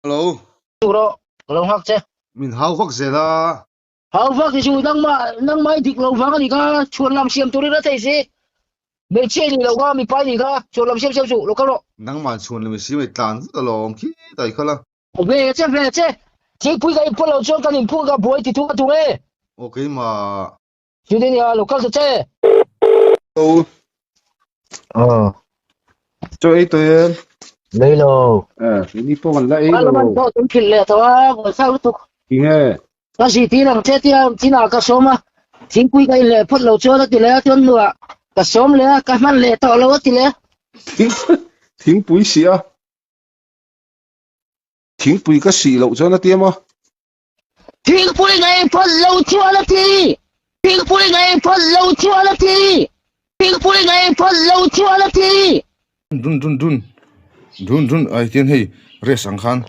Hello. Rawh, ka lo nghak che. Min hau vak zel a. Hau vak hi chu nangmah nangmah i dik lo vang a ni kha, chhuan lam siam turin a thei si. Hmeichhia i nih loh kha, mipa i nih kha, chhuan lam siam siam suh, lo kal rawh. Nangmah chhuan lam i siam i tlan vut alawm khi tai kha la. Ve che ve che, thingpui ka inpawlh loh chuan kan inphur ka buai ti thu ka tum e. Aw keimah. Chuti nia, lo kal ta che. Hello. Aw. Chaw ei tawh em? Lei lo. Eh, ni pawh kan la ei lo. Parliament pawh tun phil leh tawh a, buaithlak lutuk. Tinge? Ka zi tir ang che tia chinah ka sawm a, thingpui ka in leh phawt lo chuan a ti leh a, chuan hnuah ka sawm leh a, ka hman leh tawh lo a ti leh a. Thingpui si a. Thingpui ka sih loh chuan a ti em a? Thingpui ngei phawt lo chuan a ti. Thingpui ngei phawt lo chuan a ti. Thingpui ngei phawt lo chuan a ti. Dun dun dun dun dun ai tian hei race ang khan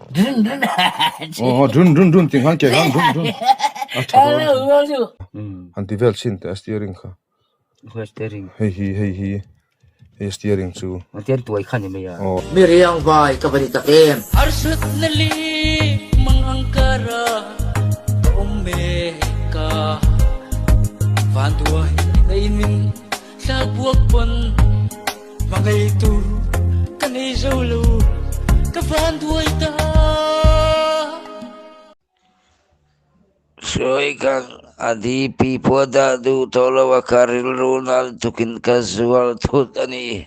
aw dun dun dun ting khan ke khan dun dun a tha dawn han ti vel chhin teh a steering kha steering hei hi hei hi hei steering chu tian tuai kha ni mai a aw Mi riang vai ka va ni tak em. Harsat na li mang angkara ka awm mek a Vanduai nei min tlak buak pawn hmangaih tur ka nei zo lo ka vanduai ta. Sawi khan a DP pawh dah duh tawh lo a, ka rilru nal tukin ka zual thut a ni.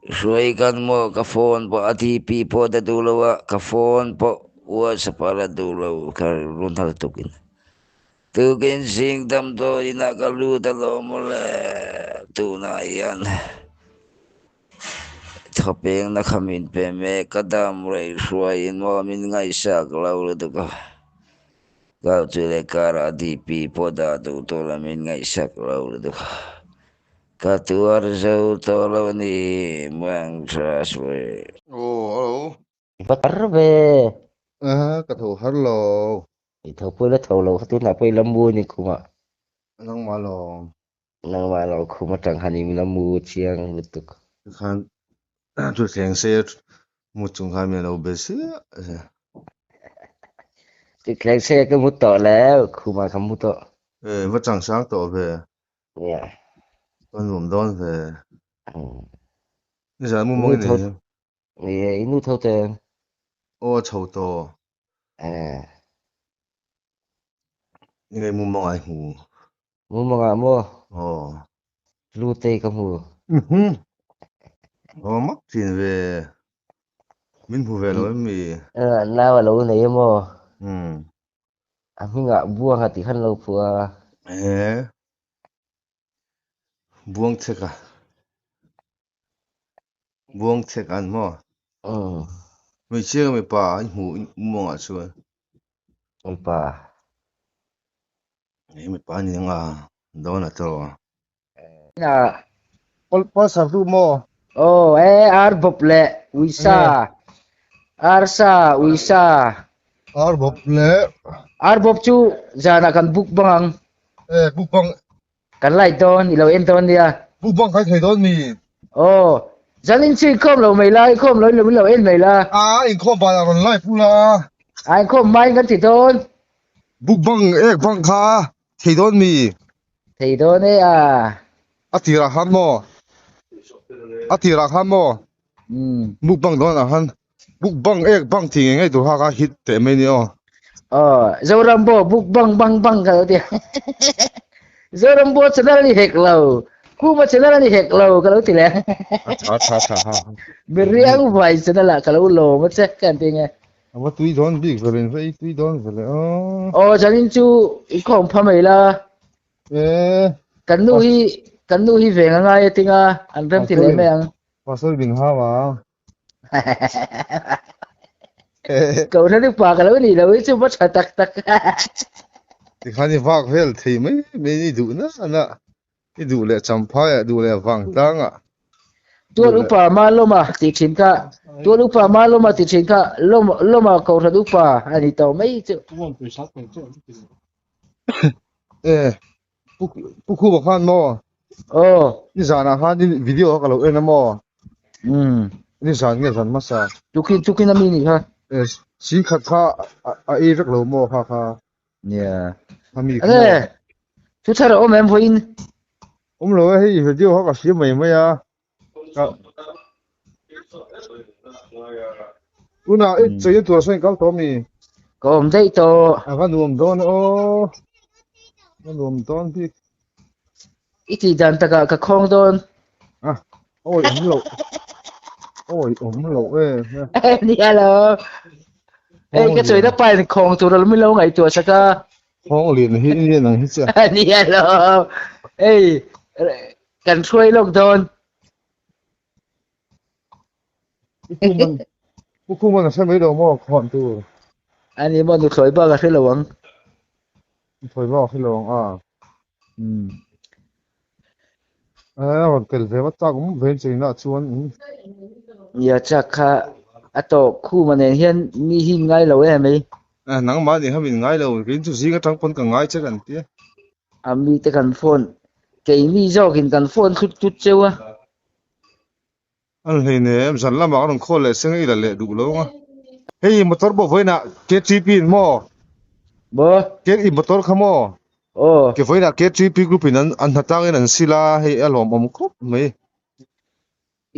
Hruai khan maw ka phone pawh a DP pawh dah duh lo a, ka phone pawh WhatsApp a la duh lo ka rilru nal tukin. Tukin zing damdawiin ah ka lut alawm mawle tunah hian. Thawpengna kha min pe mek ka dam rei hruaiin maw min ngaihsak lo lutuk a, kau chu leh karah DP pawh dah duh tur a min ngaihsak lo lutuk a, ka tuar zo tawh lo a ni Muang Trust ve. Aw hello. I va tar ve. A ka tho har lo. I tho pawh i la tho lo kha tunah pawh i la mu a ni khumah. Nangmah lo. Nangmah lo khum atang khan i la mu chiang lutuk. Khan chu thleng se mu chung khan min lo be chiah a. Chu thleng se ka mu tawh lo, khumah ka mu tawh. E va chang sang tawh ve. Nia. Ka nuam dawn ve. Nizan mu mang i nei em? Nia, i nu tho te. Aw a chho tawh. Eh. Ni ngei mu mang ai hmu. Mumangah maw? Aw. Hlutei ka hmu. Mhm. Aw mak thin ve. Min hmu ve lo em mi? Eh, nau a lo nei em aw? Hmm. A hmingah Buanga tih khan lo phu a. Eh. Buang chhek a. Buang chhek an maw? Umm. Hmeichhia ka mipa a hmu mumangah chuan. Mipa. Hei mipa a ni ang a, dawn a tawh a. Inah. Pulsar duh maw? Aw e, ar bawp leh uisa. Arsa, uisa. Ar bawp leh. Ar bawp chu zanah kan buk bang ang. E, buk bang. Kan light dawn, i lo en dawn nia. Buk bang kai thei dawn mi? Aw, zan in chu inkhawm lo mai la, inkhawm lo in lo en mai la. A, inkhawm banah rawn live ula. A, inkhawm hmain kan ti dawn. Buk bang ek bang kha thei dawn mi? Thei dawn e a. A tirah khan maw? A tirah khan maw? Umm. Buk bang dawn ah khan buk bang ek bang tih ngei ngei tur kha kha hit teh mai ni aw. Aw, Zorambo buk bang bang bang ka lo ti. Zorambo channel a ni hek lo. Kuma channel a ni hek lo ka lo ti leh. A tha tha tha ha. Miriang vai channel ah ka lo lawm a che ka han ti nge. A va tui dawn bik ve le, in va ei tui dawn ve le aw. Aw zanin chu i khawm pha mai la. E. Kan nu hi kan nu hi veng a ngai a tinga an rem ti leh mai ang. Pastor bin hau a. Ko hran upa ka lo ni lo hi chu va tha tak tak. Tikhan i vak vel thei mai mai ni duh na na. I duh leh champhai ah, duh leh vangtlang ah. Tual upa ma lawma tih thin kha, tual upa ma lawma tih thin kha, lawm lawma kohhran upa a ni tawh mai chu. E, pu pu khuba khan maw? Aw. Ni zanah khan video ka lo en a maw? Um. Ni zan nge zan hmasa? Tukin tukin ami nih kha. Yes. Singkhat kha a ei vek lo maw kha kha? Nia. A mi kha maw? Ane, thu thar a awm em vawiin? Awm lo e, hei video kha ka hria mai mai a. Ka Tunah i cheina tur sawn i kal tawh mi? Ka awm daih tawh. A va nuam dawn aw. A nuam dawn bik. I tih dan takah ka khawng dawn. A, awi awm loh. Awi awm loh e. Nia lo. Hei ka chawi na pain khawng tur alo min lo ngaihtuah sak a. Khawng lian hi i nen ang hi che. Nia lo. Hei kan hruai lawk dawn. Pu Khuman a hre mai lo maw khawn tur? Ani maw nuthlawi bak a hre lo ang. Nuthlawi bak a hre lo ang a. A rawn tel ve vat chak awm ve chei nah chuan. Nia chak kha a tawh Khuma nen hian mi hi in ngai lo em mai. Nangmah nih kha min ngai lo, kei chu zing atang pawn ka ngai che kan tia. A mite kan phone, keini zawkin kan phone thut thut cheu a. An hleinem, zan lamah ka rawn khawl leh seng i la leh duh lo ang a. Hei motor pawh vawiinah KTP in maw? Maw? K i motor kha maw? Aw. Ke vawiinah KTP group in an an hnatangin an sil a, hei a lawmawm khawp mai.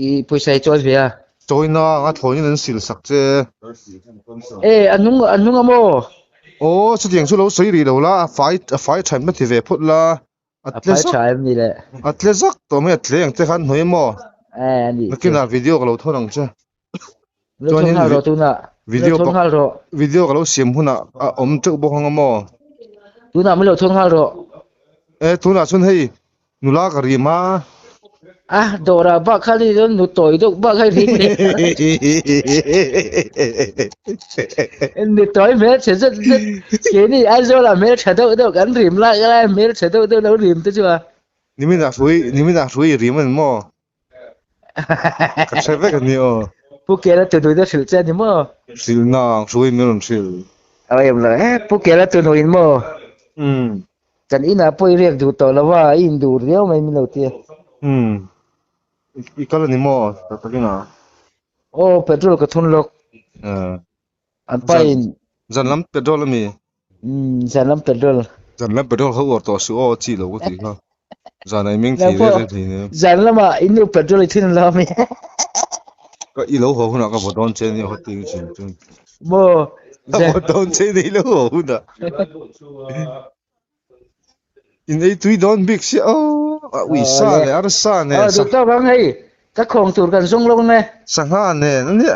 I pawisa i chawi ve a? Chawina anga thlawnin an sil sak che. E, a nung a nung a maw? Aw, chutiang chu lo sawi rih lo la, a fai a fai tha em ka ti ve phawt la. A tle zak a tle zak tawh mai a tle ang te khan hnuai maw nakinah video ka lo thawn ang che chuanin video video ka lo siam hunah a awm teuh bawk ang a maw tunah min lo thawn nghal rawh e tunah chuan hei nula ka rim a a dawrah bak kha ni chuan nu tawi deuh bak kha rim Ni tawi hmel chhe zet zet keini Aizawlah hmel tha deuh deuh kan rim lai lai hmel chhe deuh deuh lo rim te chu a. Niminah hrui niminah hrui i rim a ni maw? Ka hre vek a ni aw. Pu Kela tunu te hrilh che a ni maw? Hrilh nang hrui min rawn hrilh. A em lo e, Pu Kela tunu in maw? Umm. Kan inah pawh i riak duh tawh lo a, i induh riau mai min lo ti a. Umm. I kal a ni maw tak takin a? Aw petrol ka thun lawk. An pa in. Zan lam petrol a mi? Umm zan lam petrol. Zan lam petrol kha uar tawh suh aw chi lo ka tih kha. Zan ah i meng thei reng reng thei nia. Zan lamah i nu petrol i thun lo ami? Ka i lo haw hunah ka vaw dawn che nia haw ti chin chuan. Maw? Ka vaw dawn che nia i lo haw hunah. In ei tui dawn bik sia aw a ui sa leh arsa nen Aw duh tawk ang hei ka khawng tur kan zawng lawk ne. Sangha nen a nia.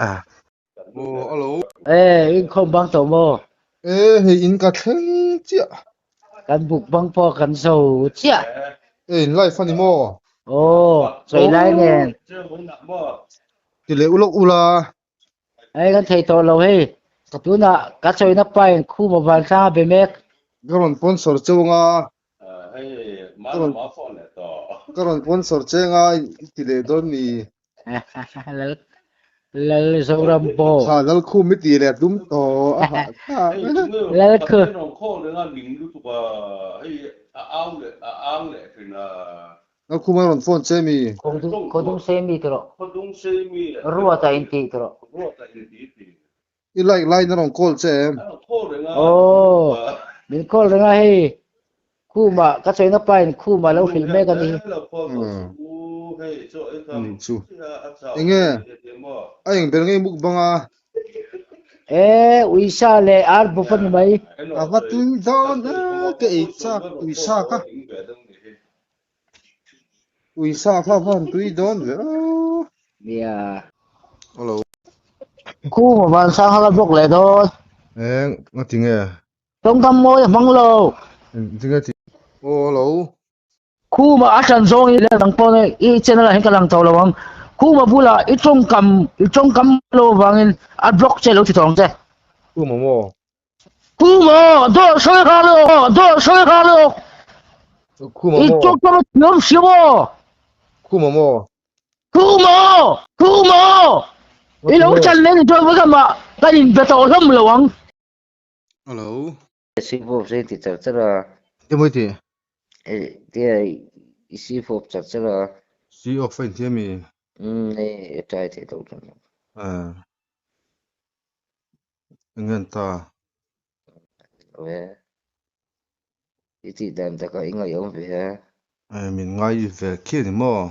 Aw alo. E in khawm bang tawh maw? E hei in ka thleng chiah. Kan buk bang pawh kan zo chiah. E in live a ni maw? Aw chawi lai nen. Ti leh ulawk ula. Hei kan thei tawh lo hei. Tunah ka chawina pa in khum a van tlang a be mek. Ka rawn sponsor cheu anga. Ka rawn sponsor che anga i ti leh dawn mi. Lal Lal Zoram pawh. Kha Lal khum i ti leh tum tawh a hah thlak. Lal khum. Lal khum a rawn phone che mi. Khawdung sei mi ti rawh. Ruata in ti ti rawh. I like laiin a rawn call che em? Aw, min call reng a hei. Khuma, ka chawina pa in Khuma lo hrilh mek a ni. Ni chu. Enge? A eng ber ngei mukbang a? E, uisa leh ar bawp a ni mai. A va tui dawn e, ka ei chak uisa kha. Uisa kha va han tui dawn ve aw. Nia. Hello. Khuma van sang hala bawk leh dawn. Eng nga ti nge? Tawngkam mawi a hmang lo. Eng ti nge ti? Aw hello. Khuma a ṭan zawng i leh dang pawh i channel ah hian ka lang tawh lo ang. Khuma bulah i tawngkam i tawngkam lo avangin a block che lo ti tawh ang che. Khuma maw? Khuma dawr sawi kha lo dawr sawi kha lo. Khuma I maw? tawngkam a thiam si maw? Khuma maw? Khuma Khuma i lo ṭan leh ni chuan vawikhamah kan inbe tawh hlawm lo ang. Hello. Sifawp se ti char char a. Ti mawi ti? E tia i sifawp char char a. Si off a inti ami? Umm e try thei tawh tawh. Ah. Eng nge an ta? Lo e. I tih dan takah i ngaihawm ve a. Eh, min ngai ve khi ani maw?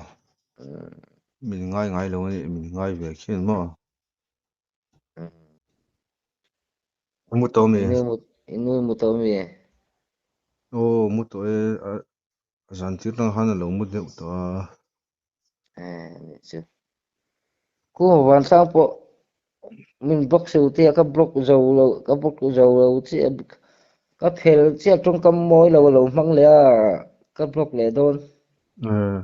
Min ngai ngai lo ani, min ngai ve khi ani maw? Mu tawh mi? I nu mu tawh mi? Aw, mu tawh e. Zan tir tang khan a lo mu deuh tawh a. Eh, ni chu. Kung vantlang pawh min block su tia ka block zo lo, ka block zo lo chiah ka phel chiah tawngkam mawi lo a lo hmang leh a, ka block leh dawn. Eh,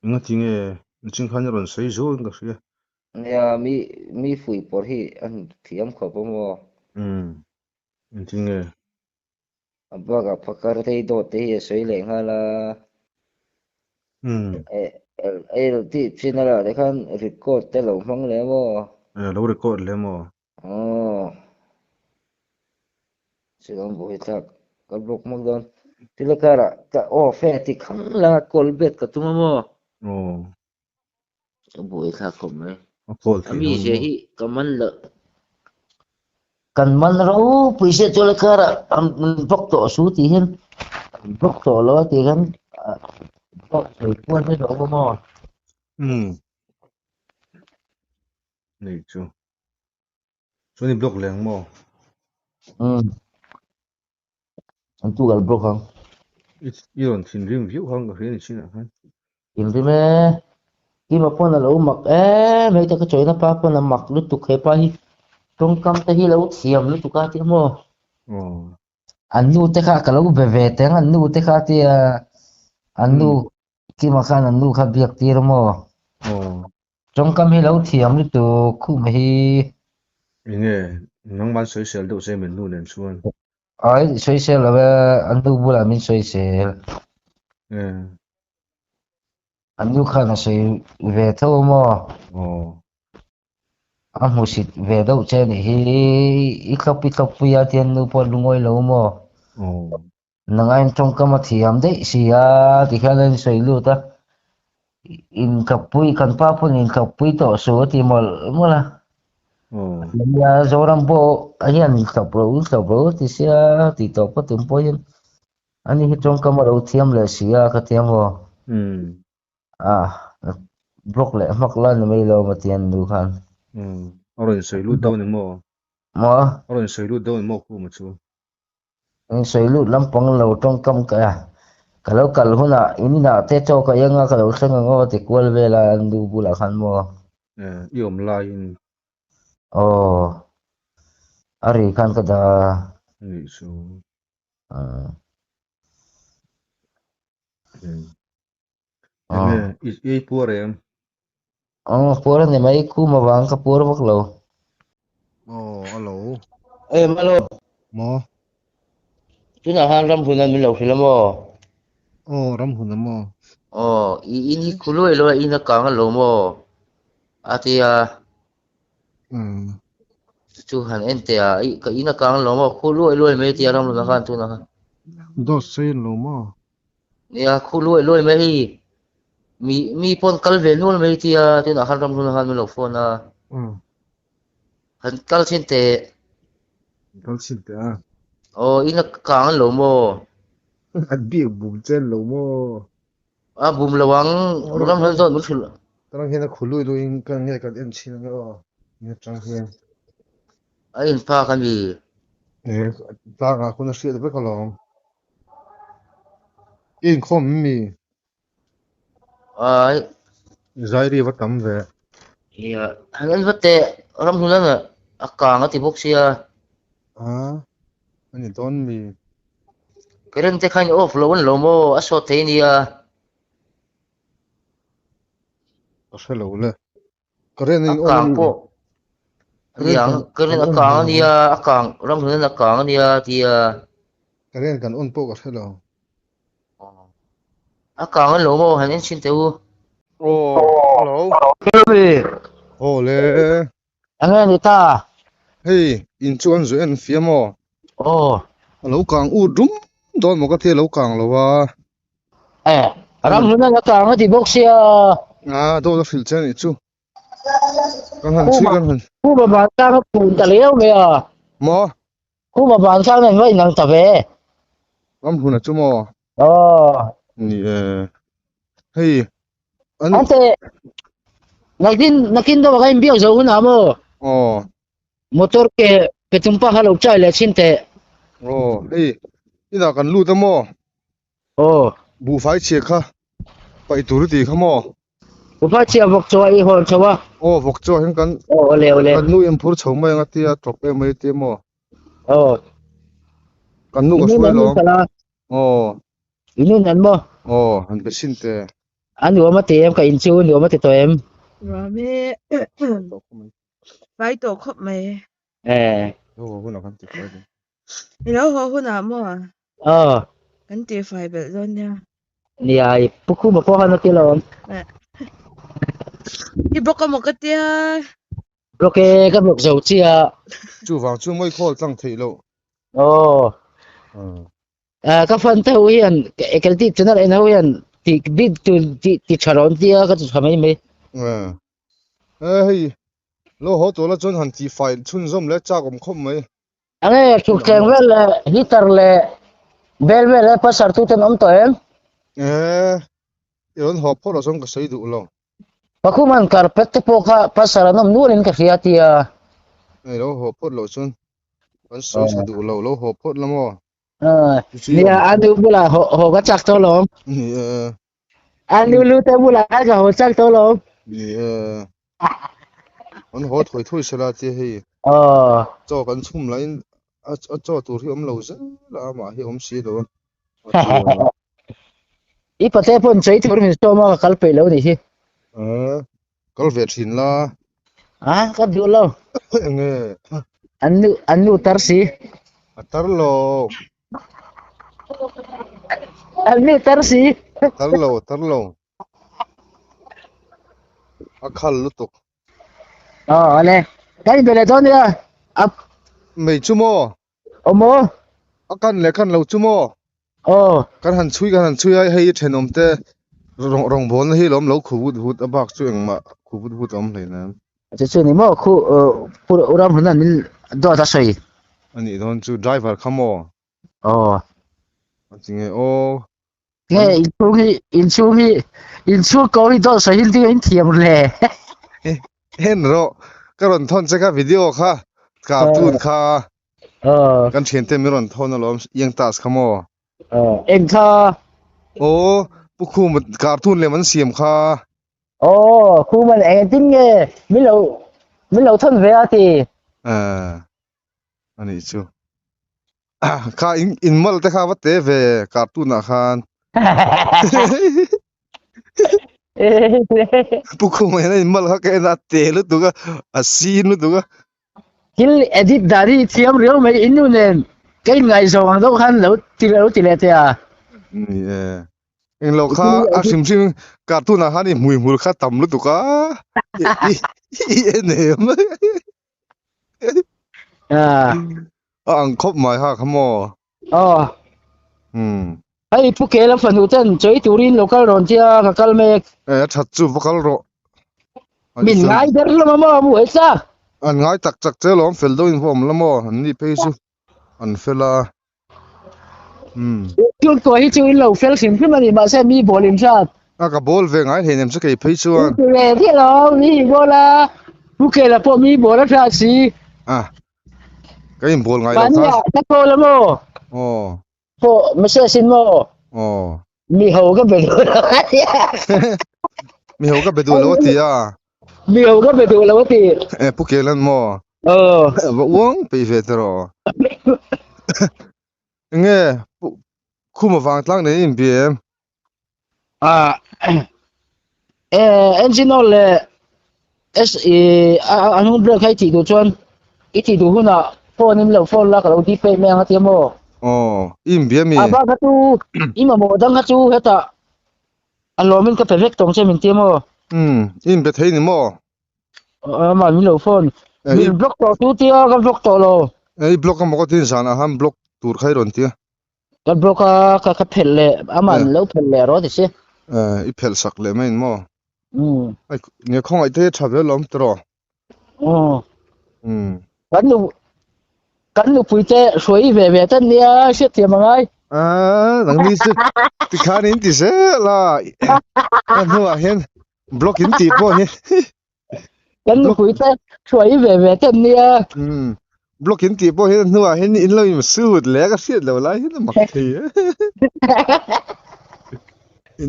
engati nge niching khan i rawn sawi zuau in ka hria. Nia, mi mi fuih pawr hi an thiam khawp a maw? Umm, engti nge? A bakah phakar thei dawt te hi a sawi leh nghal a. Umm. Eh, tih chin a lah te khan record te lo hmang leh maw? Eh, lo record leh maw? Aw. Chilawm buai thlak ka block hmak dawn. Tila karah ka off e ti khang lang a call back ka tum a maw? Aw. Ka buai thlak khawp mai. A call theih A mi lo zia maw? hi ka man lo. Kan man ropui sia chu la karah an block tawh su tih hian an block tawh lo a tih khan block thei puan mai lo maw? Umm. Nei chu. Chuan i block leh ang maw? Umm. An tu kal block ang. I i rawn thinrim viau khan ka hria ni chinah khan. Thinrim e. Kima pawn a lo mak em hei te ka chawina pa pawn a mak lutuk hepa hi tawngkam te hi lo thiam lutuk a tia maw. Aw. An nu te kha ka lo be ve teng an nu te kha tia an nu Kima khan an nu kha biak tir a maw. Aw. Tawngkam hi lo thiam lutuk khum hi. Enge nangman sawisel deuh che min nu nen chuan. Ai sawisel lo e an nu bulah min sawisel. An nu khan a sawi ve tho a maw. Aw. A hmusit ve deuh che nih hi i thlawp i thlawp pui a tian nu pawh lungawi lo maw. Aw. Nangain tawngkam a thiam daih si a tikhian a insawi lut a, intlawkpui kan pa pawn intlawkpui tawh suh a ti mawlh mawlh a. Nia Zoram pawh hian intlawk lo intlawk lo a ti sia tih tawh pawh tum pawh hian ani hi tawngkam a lo thiam leh si a ka ti a maw. A block leh hmak la ni mai lo maw tian nu khan. A rawn sawi lut dawn emaw? Maw? A rawn sawi lut dawn emaw khuma chu? In sawi lut lampang lo tawngkam ka ka lo kal hunah in inah te chaw ka eng a ka lo thleng ang aw ti kual vel a an nu bulah khan maw. Eh i awm laiin. Aw a ri khan ka dah a. Nih chu. Aw. Enge i ei puar em? Aw puar a ni mai khum avang ka puar vak lo. Aw a lo. Em a lo. Maw? Tunah khan ram hun a min lo hrilh a maw? Aw ram hun a maw? Aw i in hi khu luai luai in a kang a lo maw? A ti a. Chu han en teh a i ka in a kang a lo maw? Khu luai luai mai a ti a ram hun a khan tunah khan. Dawt sawi an lo maw? Nia khu luai luai mai hei mi mi pawn kal ve nual mai tia tunah khan ram hlun khan min lo phone a han kal chin teh kal chin teh a aw ina kang an lo maw an biak bum chen lo maw a bum lo ang ram hlun zawt min hrilh tarang hian a khu lui lui in kan nge kan en chin ang aw ina tang hian a in phak ami eh tlangah khun a hriat vek alawm I inkhawm em mi? Ai. Zairi va tam ve. Nia, han en vat teh, ram hmun an a kang a ti bawk sia. A, a ni dawn mi? Current te khan i off lo an lo maw, a sawt thei nia. Ka hre lo le. Current A in on kang a mi? pawh Current aniang, kan current kan a on kang hlei ania, a kang ram hmun an a kang ania tia. Current kan on pawh ka hre lo. A kang an lo maw han en chhin teh u. Aw, hello. Hello mi. Aw le. Enge ni ta? Hei, in chu an zu en fiam aw. Aw. A lo kang ut rum dawn maw ka ti a lo kang lo a. Eh, ram hlun an a kang a ti bawk sia. A, dawt a hrilh che a nih chu. Kan han chhui kan han. Khuma vantlang a phun ta leu mai a. Maw? Khuma ban khan an va inang ta ve. Ramhluna chu maw? Aw. Ni e. Hei an An te nakin nakin deuh a inbiak zo hunah maw? Aw. Motor ke ke tumpa kha lo chai leh chin teh. Aw hei inah kan lut a maw? Aw. Buhfai chhia kha paih tur i tih kha maw? Buhfai chhia vawk chaw a i hawn chho a. Aw vawk chaw hian kan Aw awle awle. Kan nu in phur chho mai ang a tia tawp em mai a tia maw? Aw. Kan nu ka hruai lawm. Aw. I nun an maw? Aw han be sin te. A nuam a ti em ka in chu nuam a ti tawh em? Nuam e. Fai tawh khawp mai. Eh. Lo haw hunah kan ti fai dawn. I lo haw hunah maw? Aw. Kan ti fai belh dawn nia. Nia, i pu khuma pawh khan a ti lo awm. I bawk a maw ka tia. Block e, ka block zo chiah. Chuvang chu mawi khawl tlang theih loh. Aw. Ka fan te ho hian kel tih channel en ho hian ti bik tu ti ti tha rawn tia ka ti tha mai mai. Eh hei lo haw tawh la chuan han ti fai chhunzawm leh chak awm khawp mai. Enge thukthleng vel leh heater leh bel vel leh pasar tu ten awm tawh em? Eh i rawn haw phawt ah chuan ka sawi duh lo. Pakhuman carpet te pawh kha pasar an awm nual in ka hria tia. Hei lo haw phawt loh chuan kan sawi tha duh lo, lo haw phawt la maw? Nia a nu bulah haw ka chak tawh lawm. Ni e. A nu lu te bulah khan ka haw chak tawh lawm. Ni e. An haw thawi thawi sela tia hei. Aw. Chaw kan chhum lahin a chaw tur hi awm lo zel a, amah hi awm si lo a. I pate pawn chei tur min sawm a ka kal peih lo nih hi. Kal ve thin la. A ka duh lo. Enge. An nu an nu tar si. A tar lo. An nu tar si. Tar lo tar lo. A khal lutuk. Aw ale. Kan inbe leh dawn nia. A Mei chu maw? Aw maw? A kan leh kan lo chu maw? Aw. Kan han chhui kan han chhui a, hei thenawm te rawng rawngbawlna hi lawm lo khu vut vut a bak chu engmah khu vut vut a awm hlei nen. Chu chu ni maw khu pu ram hun an min dawt a sawi. A nih dawn chu driver kha maw? Aw. A ti nge aw. Nge inchhung hi inchhung hi inchhung ko hi dawt sawi hin ding in thiam le. En rawh ka rawn thawn che kha video kha cartoon kha kan thiante min rawn thawn alawm iang tas kha maw. Eng kha. Aw pu khum cartoon lem an siam kha. Aw khuman engtin nge min lo min lo thawn ve a ti. Anih chu. Kha in in mal te kha va te ve cartoon ah khan. Pu khum hian in mal kha ka en a te lutuk a a sin lutuk a. Thil edit dan hi thiam riau mai in nu nen ka in ngaihzawng ang deuh khan lo ti lo ti leh teh a. Ni e. Englo kha a hrim hrim cartoon ah khan i hmui hmul kha tam lutuk a. I i en em. À. A ang khawp mai ha kha maw? Aw. Hmm. Hei pu ke lam fanu ten chei turin lo kal rawn tia ka kal mek. Eh a that chu va kal rawh. Min ngai ber hlawm a maw mu ei sa. An ngai tak chak che lawm fel deuhin va awm la maw an ni phei chu an fel a. Hmm. Chul tuah hi chu in lo fel hrim hrim a ni mahse mi bawl in hrat. A ka bawl ve ngai hleinem chu kei phei chuan. Ti ve chiah lo mi bawl a pu kela pawh mi bawl a hrat si. A ka in bawl ngai lo kha. Mahni ah ka call a maw. Aw. Pawh message in maw. Aw. Mi ho ka be duh lo a ti a. Mi ho ka be duh lo a ti a. Mi ho ka be duh lo a ti. Eh pu Kelan maw? Aw. Va uang peih ve te rawh. Enge pu khuma vang tlang nei in bia em? Ah eh engine oil leh S i a hnung brake kha i tih duh chuan i tih duh hunah phone in lo phone la ka lo dpay mai ang a tia maw? Aw i inbia mi? A bak kha chu i mamawh dang kha chu hetah A lawmin ka pe vek tawng che min ti maw? Umm, i inbe thei ni maw? Amah min lo phone. Min block tawh tu tia ka block tawh lo. I block a maw ka tin zanah khan block tur kha i rawn ti a. Ka block a, ka ka phelh leh, amah min lo phelh leh rawh ti si. Eh, i phelh sak leh mai in maw? Umm. Ai, nge khawngaih te hi a tha ve alawm tiraw? Umm. Umm. Kan nu, Kan nupui te hruai ve ve tan nia hriat thiam a ngai. A nangni chu tikhan in ti zel a a hnuah hian block in tih pawh hi Kan nupui te hruai ve ve tan nia. Um block in tih pawh hi a hnuah hian in lo in sut leh a ka hriat lo lai hian a mak thei e.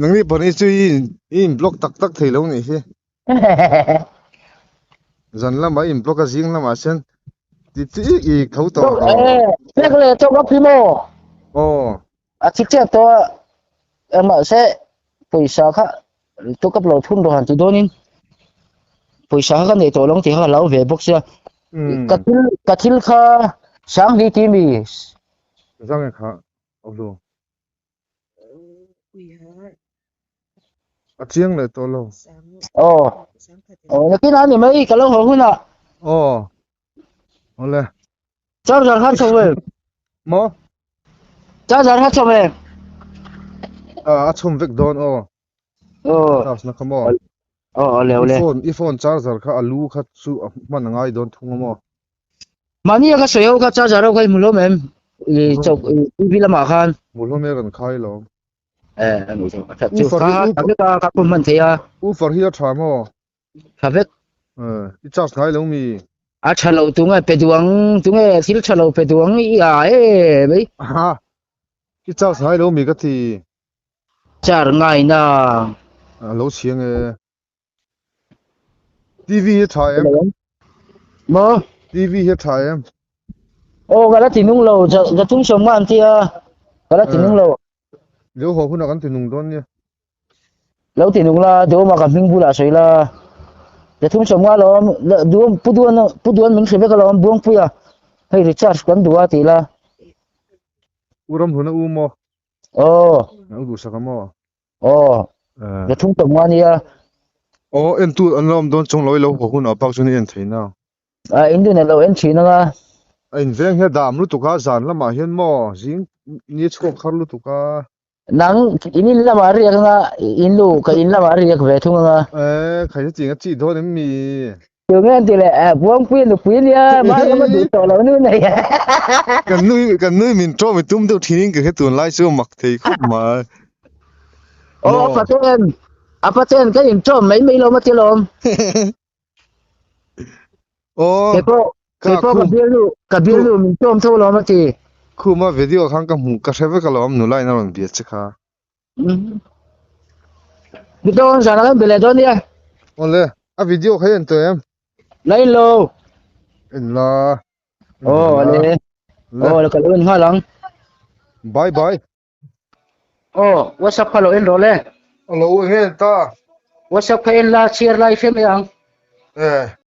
Nangni pawh hi chu i in block tak tak thei lo nih hi. Zan lamah in block a zing lamah sen ti ti i tho tawh Tek le tok a phimo. Aw. A thik chiah tawh a mahse pawisa kha tuk up lo thun rawh han ti dawnin pawisa kha ka nei tawh lo ang tih kha ka hlau ve bawk sia. Ka thil ka thil kha Sangli ti mi. Zang e kha awhlu. A chiang leh tawh lo. Aw. Aw nakin a ni mai ka lo haw hunah. Aw. Awle. Charger kha chho ve. Maw? Charger kha chho ve. A a chhum vek dawn aw. Aw. Charge na kha maw? Aw awle awle. I phone i phone charger kha a lu kha chu a hman a ngai dawn thung a maw? Mahni a ka sawi ho kha charger ho kha i hmu hlawm em? I chok TV lamah khan. Hmu hlawm e kan khai lo. Eh ani chu a that chu kha kha vek a ka pawm hman thei a. Ufer hi a tha maw? Tha vek. Eh i charge ngai lo mi? A tha lo tunge pe duh ang tunge thil tha lo pe duh ang i a e mai. Aha i charge ngai lo mi ka ti. Charge ngai na. A lo chhiang e. TV hi tha em? Maw? TV hi tha em? Aw ka la ti nung lo, ja tum sawm nga an ti a, ka la ti nung lo. Lo haw hunah kan ti nung dawn nia. Lo ti nung la, duhawmah ka hming bulah sawi la. Ja thum sawm nga alawm, duhawm pu duan pu duan min hre vek alawm Buangpuia hei recharge kan duh a ti la. U Ramhluna u maw? Aw. U duhsak a maw? Aw, ja thum tawp nga nia. Aw, en tu an lo awm dawn chung lo i lo haw hunah bak chuan i en thei na. A in dun a lo en thin anga. A in veng hian dam lutuk a, zan lamah hian maw zing ni chhuak har lutuk a. Nang in in lamah a riak anga, in lu ka in lamah a riak ve thung anga. E, khai chu ching a chih dawn em mi? Tunge an ti leh, Buangpuia nupui a nia, Mariam a duh tawh lo nu nei. Kan nui, kan nui min ṭawm i tum deuh ṭhin in ka hre tun lai chu a mak thei khawp mai. Aw, a paten, a paten ka in ṭawm mai mai lo ma ti lawm. Aw, Keipawh, keipawh ka bialnu, ka bialnu min ṭawm tho lawm a ti. Khuma video khan ka hmuh, ka hre vek alawm nula in a rawn bia che kha. Video zan kan bele dawn nia. Ole, a video kha en tawh em? La in lo. En la. Oh, ale. Oh, la ka lo en nghal ang. Bye bye. Oh, WhatsApp kha lo en rawh le. Lo en ta. WhatsApp kha en la, share lai hre mai ang. Eh.